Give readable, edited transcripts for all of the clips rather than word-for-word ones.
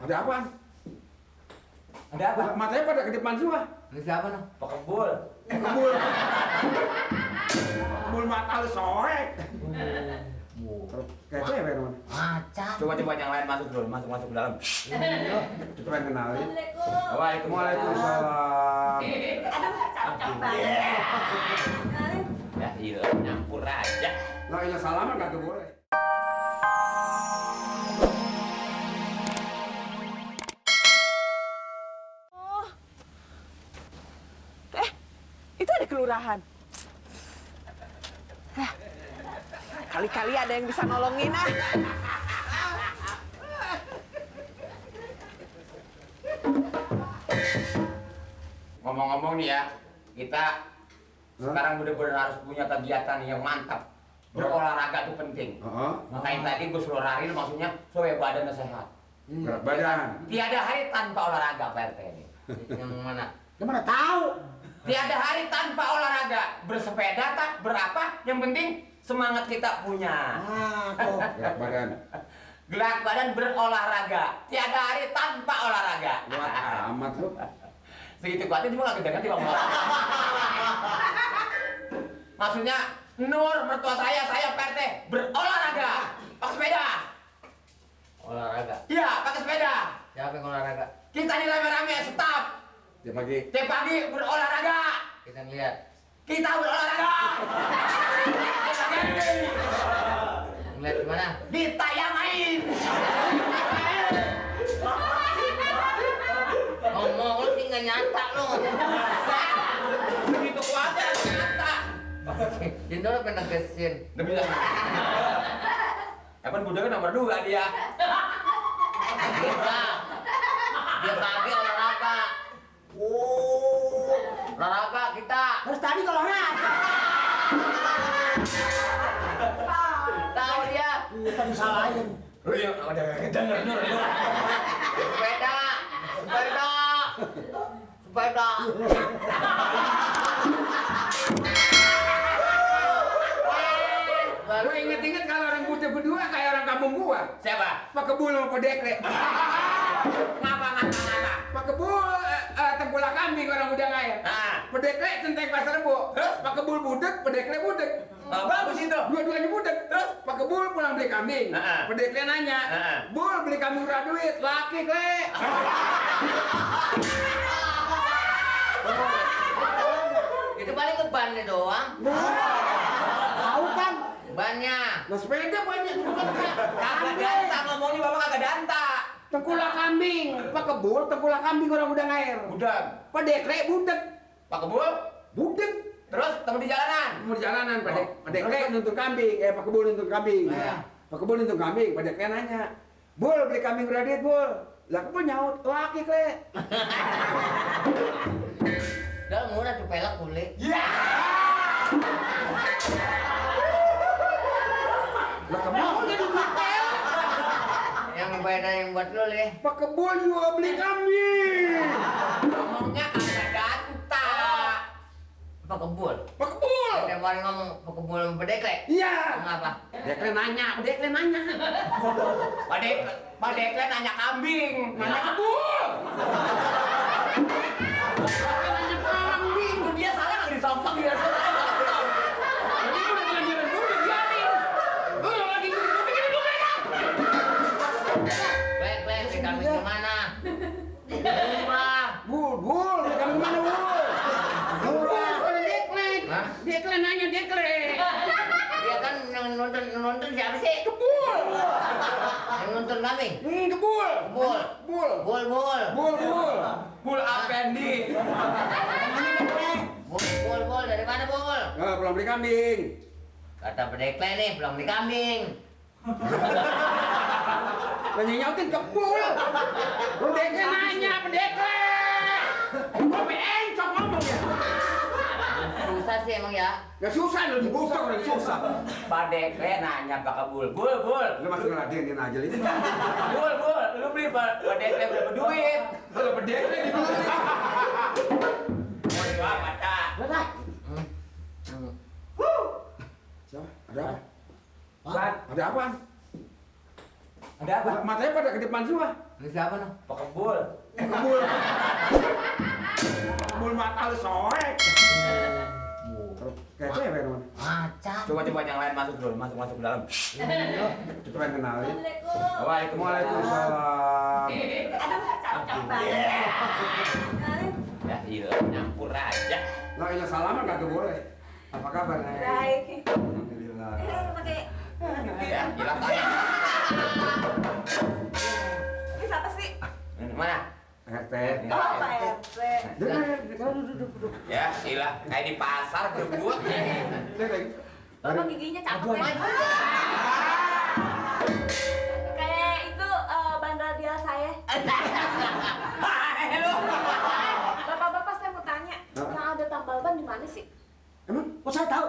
Ada apaan? Ada apa? Matanya pada kedepan semua. Ini siapa noh? Pak Kebul. Kebul. Kebul mata lu soek. Kayak cewek teman. Macan. Coba yang lain masuk dulu, masuk ke dalam. Kita pengen kenalin. Waalaikumsalam. Waalaikumsalam. Aduh, cakep banget. Kenalin. Ya iya, nyampur aja. Lah ilah salaman kagak boleh. Oh. Itu ada kelurahan. Kali-kali ada yang bisa nolongin ah. Ngomong-ngomong nih ya, kita sekarang bener-bener harus punya kegiatan yang mantap. Berolahraga itu penting. Makanya tadi gue suruh lari, maksudnya supaya badannya sehat. Berat badan. Tiada hari tanpa olahraga, Pak RT ini. Yang mana? Yang mana tahu? Tiada hari tanpa olahraga. Bersepeda tak, berapa? Yang penting semangat kita punya. Tuh. Berat badan. Gerak badan berolahraga. Tiada hari tanpa olahraga. Kuat amat lu. Segitu kuatnya cuma gak kedengeran tiba Maksudnya Nur, mertua saya Pak RT berolahraga. Pakai sepeda. Olahraga? Iya, pakai sepeda. Siapa yang olahraga? Kita nih rame-rame, stop. Tiap pagi berolahraga. Kita ngeliat. Kita berolahraga. Ngeliat gimana? Ditayangin. Ngomong lu sih nggak nyata lu. Segitu kuatnya nyata. Jindo lu pengen kesin. Demi lah. Emang budaknya nomor 2 dia. Dia pagi olahraga. Olahraga kita. Terus tadi kalau olahraga. Tahu dia. Iya tadi salahin. Lu yang ada kedengar Nur. Sepeda. Gue inget-inget kalau orang putih berdua kayak orang kampung gua. Siapa? Pak Kebul sama Pak Dekle. Ngapa? Pak Kebul tengkulak kambing orang udah ngaya. Pak Dekle centeng pasar Rebo. Terus? Pak Kebul budek, Pak Dekle budek. Bagus itu. Dua-duanya budek. Terus? Pak Kebul pulang beli kambing. Pak Dekle nanya, Bul beli kambing berapa duit? Laki Kle. Itu paling ke bannya doang. Tahu kan? Bannya. Nah sepeda banyak. Kagak danta ngomongnya bapak kagak danta. Tengkulak kambing. Pak Kebul tengkulak kambing orang udah ngair. Udah. Pak Dekle budek. Pak Kebul. Budek. Terus ketemu di jalanan. Mau di jalanan, Pak Dekle nuntun kambing. Pak Kebul nuntun kambing. Pak Kebul nuntun kambing. Pak Dekle nanya, Bul beli kambing berapa duit, Bul? Lah Kebul nyaut, laki Kle. Udah murah tuh pelak kulit. Lah Kebul jadi beli pel. Yang beda yang buat lu leh. Pak Kebul juga beli kambing. Ngomongnya kagak danta. Pak Kebul. Pak Kebul. Tiap hari ngomong Pak Kebul sama Pak Dekle. Iya. Ngapa? Dekle nanya, Pak Dekle nanya. Pak Dekle nanya kambing. Nanya Kebul. Nanya kambing. Itu dia salah nggak disompang dia. Ini udah jalan-jalan dulu, biarin. Lu lagi ngomong ini dulu ya. Beli kambing di mana? Murah. Bul, beli kambing mana, Bul? Murah. Dekle. Hah? Dekle nanya, Dekle. Dia kan yang nonton siapa sih? Kebul. Yang nonton kambing. Kebul. Bul. Bul. Bul. Bul Apendi. Bul. Dari mana Bul? Pulang beli kambing. Kata Pak Dekle nih, pulang beli kambing. Nanya nyautin Kebul. Lu Dekle nanya, Pak Dekle. Kopi encok ngomong ya. Susah sih emang ya. Ya susah lu dibuka udah susah. Pak Dekle nanya Pak Kebul. Bul. Lu masih ngeladenin aja ini. Bul. Lu beli Pak Dekle berapa duit? Kalau Pak Dekle dibeli. Mau apa tak? Berapa? Siapa? Ada apa? Apaan? Ada apaan? Ada apa? Matanya pada ke depan semua. Ini siapa noh? Pekebul. Kebul. Kebul mata lu soek. Kayak cewek teman. Macan. Coba yang lain masuk dulu, masuk ke dalam. Coba yang kenalin. Waalaikumsalam. Waalaikumsalam. Aduh, cakep banget. Kenalin. Ya iya, nyampur aja. Lah ini salaman kagak boleh. Apa kabar, Nek? Baik. Alhamdulillah. Pakai Ya, hilang tanya. ini siapa sih? Mana? RT. Oh, Pak RT. Duduk. Ya, gila. Kayak di pasar berebut. Bapak giginya cakep ya. Kayak itu ban radial saya. Hai lu. Bapak-bapak saya mau tanya, yang ada tambal ban di mana sih? Emang? Oh saya tahu.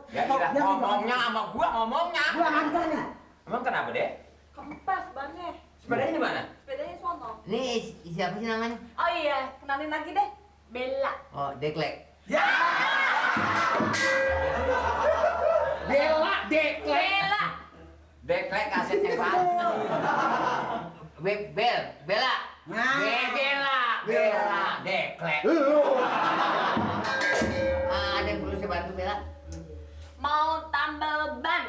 Ya gila, ngomongnya sama gua ngomongnya. Gua nganter nih. Emang kenapa deh? Kempes bannya. Sepedanya di mana? Sepedanya sono. Ini siapa sih namanya? Oh iya, kenalin lagi deh. Bella. Oh, Deklek. Ya. Bella, Deklek. Bella. Deklek kaset yang pasti. Bella. Nah. Bella. Deklek. Ada yang perlu saya bantu Bella? Mau tambal ban.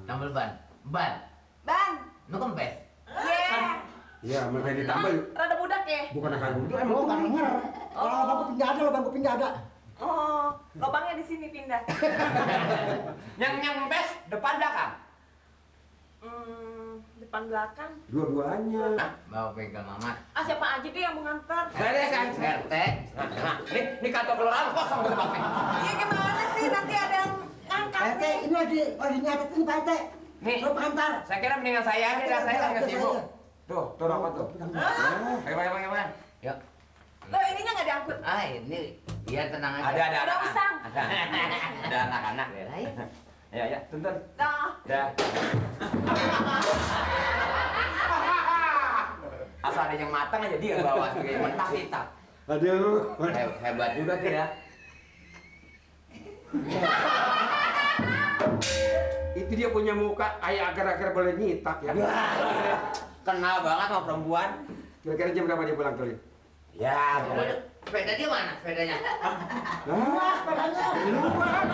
Tambal ban. Ban. Nu kempes. Yeah. Iya, mereka ditambah yuk. Rada budak ya? Bukan akan duduk, Emang emang kan denger. Kalau lubang kuping nggak ada, lubang kuping nggak ada. Oh, lubangnya di sini pindah. Yang nyempes depan belakang. Depan belakang. dua-duanya. Mau pegang Mamat. Siapa aja deh yang mau nganter? Saya deh, saya. RT. Nah, ini kantor kelurahan kosong tempatnya. Iya gimana sih nanti ada yang ngangkat Pak RT, nih. ini lagi nyatet ini Pak RT. Nih. Lo pengantar. Saya kira mendingan saya aja dah, saya kan nggak sibuk. Tuh rokok tuh. Hah? Gimana? Yuk. Loh ininya nggak diangkut? Ini biar tenang aja. Ada Ada anak. usang. Ada anak-anak. Bella ya. Ya, tuntun. Dah. Dah. Asal ada yang matang aja dia bawa sebagai mentah hitam. Aduh. Hebat juga tuh ya. Itu dia punya muka kayak agar-agar boleh nyitak ya. Kenal banget sama perempuan. Kira-kira jam berapa dia pulang tuh? Ya, pokoknya. Sepeda dia mana? Sepedanya? Lah, sepedanya di luar.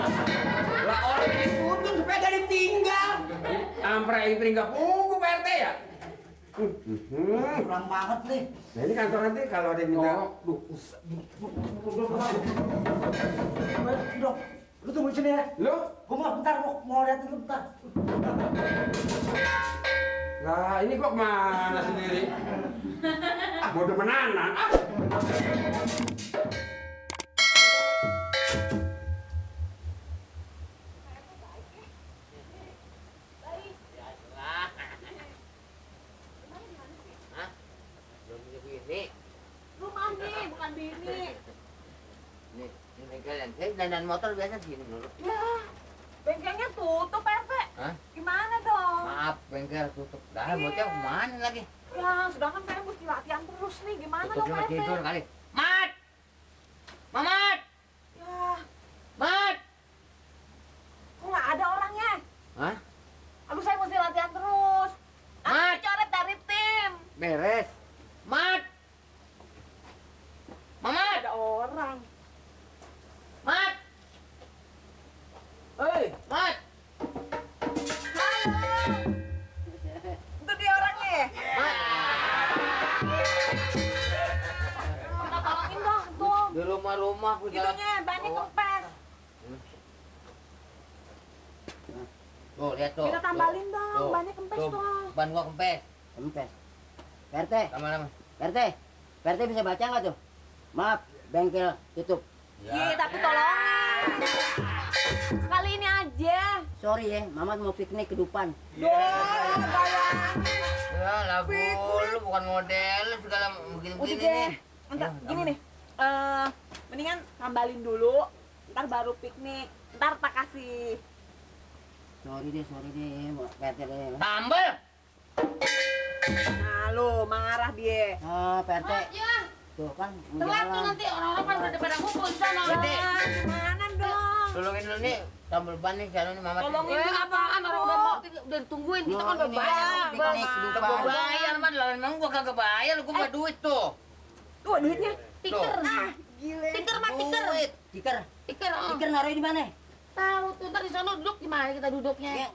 Lah orang dituntun sepeda ditinggal. Ampre itu nggak punggu Pak RT ya? Kurang banget nih. Nah ini kantor nanti kalau ada yang minta. Dok, lu tunggu di sini ya. Lo? Gua mau bentar, mau lihat dulu bentar. Lah ini kok mana sendiri? Mau demenanan. Rumah nih, bukan bini. Ini bengkel yang saya dandan motor biasa sini dulu. Ya, bengkelnya tutup RT. Hah? Gimana dong? Maaf, bengkel tutup. Dah, Iya. bocah kemana lagi? Ya, sedangkan saya mesti latihan terus nih. Gimana Tutup dong cuma RT? tidur kali. Mat! Mamat! Ya, Mat! kok nggak ada orangnya? Hah? Aduh, saya mesti latihan terus. Aku Mat! dicoret dari tim. Beres. Mat! Mamat! Ada orang. Mat! Hei, Mat! Halo. Itu dia orangnya ya? Mat! Minta tolongin dong, tuh. Di rumah-rumah aku jalan. Itunya, bannya kempes. Tuh, lihat tuh. Minta tambalin dong, Tuh. bannya kempes Tuh, dong. ban gua kempes. Kempes. PRT, Lama-lama. PRT bisa baca nggak tuh? Maaf, bengkel tutup. Iya, tapi tolongin. Sekali ini aja. Sorry ya, Mamat mau piknik ke depan. Ya, lagu lu bukan model segala Udah begini-begini deh. nih. Entar, gini nih. Mendingan tambalin dulu, ntar baru piknik. Ntar tak kasih. Sorry deh, PRT deh. Tambel. Nah, lu marah dia. Ah, PRT. Tuh kan, mau jalan. orang-orang kan udah pada ngumpul di sana. Berarti- Gimana dong? Tolongin dulu nih, tambal ban nih, sana nih mama. Tolongin dulu, apaan orang udah mau udah ditungguin kita kan udah ini bayar. piknik, lupa. Gua bayar man, lah memang gua kagak bayar, gua nggak duit tuh. Tuh duitnya. Tiker. Gile. Tiker mah tiker. Duit. Tiker. Tiker. Tiker naruh di mana? Tahu tuh ntar di sana duduk di mana kita duduknya. Ya,